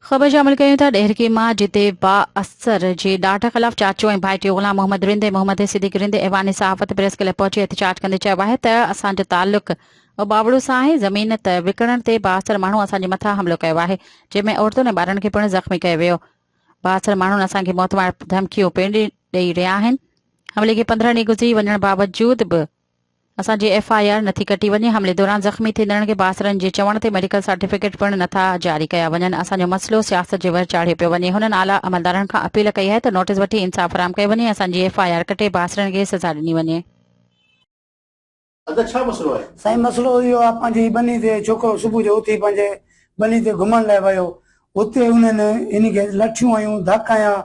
خبر شامل ڪيون ٿا ڏهرڪي مان جتي بااثر جي ڏاڍ خلاف چاچو ۽ ڀائٽيو غلام محمد رند ۽ محمد صديق رند ايوان صحافت پريس ڪلب پهچي احتجاج ڪندي چيو آهي ته اسان جو تعلق اٻاوڙو سان آهي زمين ته وڪڻڻ تي بااثر ماڻهو اسان جي مٿان حملو ڪيو آهي جنهن ۾ عورتن ۽ ٻارن کي پڻ زخمي ڪيو ويو بااثر ماڻهن اسان کي موت مار ڌمڪيون پڻ ڏئي رهيا آهن حملي کي 15 ڏينهن گذري وڃڻ باوجود به اسان جي ايف I R نٿي ڪٽي وڃي، حملي دوران زخمي ٿيندڙن کي بااثرن جي چوڻ تي ميڊيڪل سرٽيفڪيٽ پڻ نٿا جاري ڪيا وڃن، اسان جو مسئلو سياست جي ور چاڙهيو پيو وڃي، هنن اعليٰ عملدارن کان اپيل ڪئي آهي ته نوٽيس وٺي انصاف فراهم ڪيو وڃي ۽ اسان جي ايف I R ڪٽي بااثرن کي سزا ڏني وڃي. ادا ڇا مسئلو آهي؟ سائين مسئلو اهو آ پنهنجي ٻني تي ڇوڪرو صبح جو اٿي پنهنجي ٻني تي گهمڻ لاء ويو اتي انهن هن کي لٺيون هنيون ڌڪ هنيا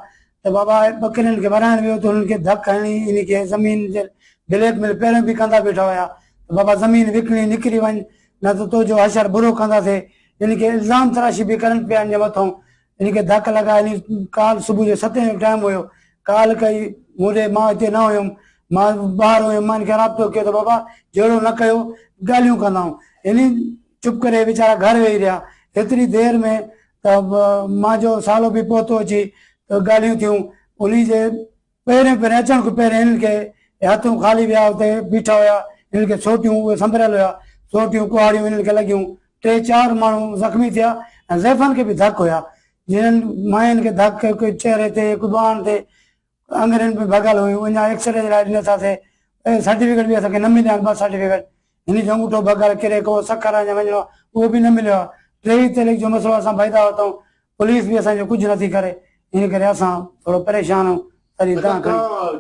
ته بابا ٻڪرين کي ورائڻ ويو ته انهن کي ڌڪ هڻي ان کي زمين جي بليڪ ميل پهريون به ڪندا بيٺا هيا ته بابا زمين وڪڻي نڪري وڃ نه ته تو جو حشر برو ڪنداسي ان کي الزام تراشي به ڪرن پيا ان جي مٿون ان کي ڌڪ لڳا ان ڪال صبح جو ستين جو ٽائيم هيو ڪال ڪئي مون ڏي مان هتي نه هيم مان ٻاهر هيم مان ان کي رابطو ڪيو ته بابا جهيڙو نه ڪيو ڳالهيون ڪندائون ان چپ ڪري ويچارا گهر ويهي رهيا. ايتري دير ۾ ته مان جو سالو به پهتو اچي ته ڳالهيون ٿيون. انهي جي پهرين پهرين اچڻ کان پهرين هنن کي هٿون خالي ويا اتي بيٺا هيا. هنن کي سوٽيون اهي سنڀريل هيا. سوٽيون ڪهاڙيون هنن کي لڳيون. ٽي چار ماڻهو زخمي ٿيا ۽ زيفن کي به ڌڪ هيا. جنهن ماين کي ڌڪ هڪ چهري تي هڪ ٻانهن تي آڱرين به ڀڳل هيون اڃا ايڪسري جي لاء ڏنس هاسي اهي سرٽيفڪيٽ به اسان کي نه مليا آهن ٻه سرٽيفڪيٽ هن جو انگوٺو ڀڳل ڪري ڪو سکر اڃا وڃڻو آهي اهو به نه مليو آهي 23 تاريخ جو مسئلو اسان پيدا ورتائون پوليس به اسان جو ڪجهه نٿي ڪري ان ڪري اسان ٿورو پريشان آهيون تڏهن تان کڻي.